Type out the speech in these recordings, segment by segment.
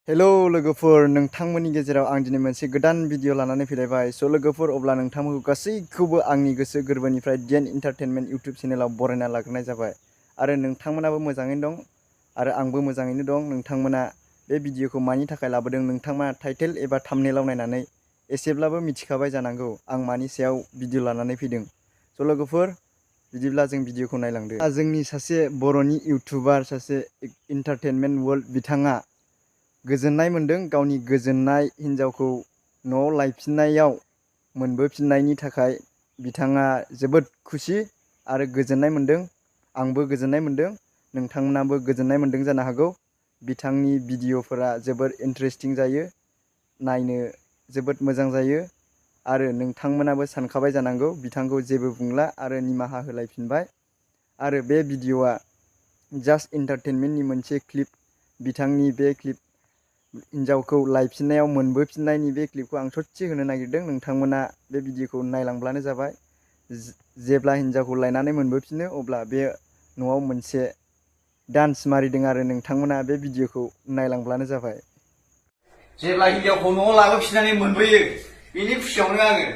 Hello लोगोफोर नोंथांमोननि गेजेराव आं दिनै मोनसे गोदान भिडिअ लानानै फैलायबाय स' लोगोफोर अब्ला नोंथांमोनखौ गासैखौबो आंनि गोसो गोरबोनिफ्राय डिएन एन्टारटेनमेन्ट इउट्युब चेनेलाव बरायना लाग्रोनाय जाबाय आरो नोंथांमोनाबो मोजाङैनो दं आरो आंबो मोजाङैनो दं। नोंथांमोना बे भिडिअखौ मानि थाखाय लाबोदों नोंथांमोना टाइटेल एबा थाम्बनेइलाव नायनानै एसेब्लाबो मिथिखाबाय जानांगौ आं मानि सायाव भिडिअ लानानै फैदों। स' लोगोफोर बिदिब्ला जों भिडिअखौ नायलांदो। जोंनि सासे बर'नि इउटिउबार सासे एन्टारटेनमेन्ट वर्ल्ड बिथाङा गोजोननाय मोन्दों गावनि गोजोननाय हिन्जावखौ न'आव लायफिननायाव मोनबोफिननायनि थाखाय बिथाङा जोबोद खुसि आरो गोजोननाय मोन्दों। आंबो गोजोननाय मोन्दों, नोंथांमोनाबो गोजोननाय मोन्दों जानो हागौ। बिथांनि भिडिअफोरा जोबोद इन्टारेस्टिं जायो, नायनो जोबोद मोजां जायो आरो नोंथांमोनाबो सानखाबाय जानांगौ बिथांखौ जेबो बुंला आरो निमाहा होलायफिनबाय। आरो बे भिडिअआ जास्ट एन्टारटेनमेन्टनि मोनसे क्लिप। बिथांनि बे क्लिप हिन्जावखौ लायफिननायाव मोनबोफिननायनि बे क्लिपखौ आं ससे होनो नागिरदों। नोंथांमोना बे भिडिअखौ नायलांब्लानो जाबाय। जेब्ला हिन्जावखौ लायनानै मोनबोफिनो अब्ला बे न'आव मोनसे डान्स मारिदों आरो नोंथांमोना बे भिडिअखौ नायलांब्लानो जाबाय। जेब्ला हिन्जावखौ न'आव लाबोफिननानै मोनबोयो बेनि खुसियावनो आङो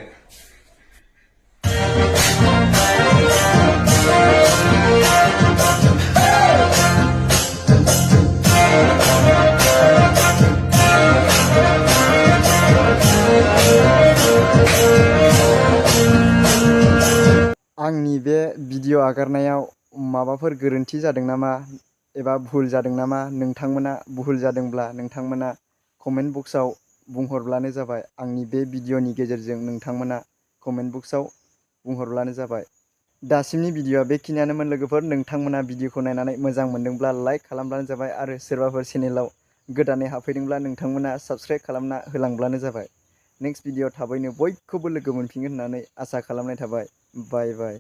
आंनि बे भिडिअ आगारनायाव माबाफोर गोरोन्थि जादों नामा एबा भुल जादों नामा? नोंथांमोना भुल जादोंब्ला नोंथांमोना कमेन्ट बक्सआव बुंहरब्लानो जाबाय। आंनि बे भिडिअनि गेजेरजों नोंथांमोना कमेन्ट बक्सआव बुंहरब्लानो जाबाय। दासिमनि भिडिअआ बेखिनियानोमोन लोगोफोर। नोंथांमोना भिडिअखौ नायनानै मोजां मोन्दोंब्ला लाइक खालामब्लानो जाबाय आरो सोरबाफोर चेनेलाव गोदानै हाबफैदोंब्ला नोंथांमोना साबस्क्राइब खालामना होलांब्लानो जाबाय। नेक्स्ट भिडिअ थाबैनो बयखौबो लोगो मोनफिनगोन होननानै आसा खालामनाय थाबाय। बाय बाय।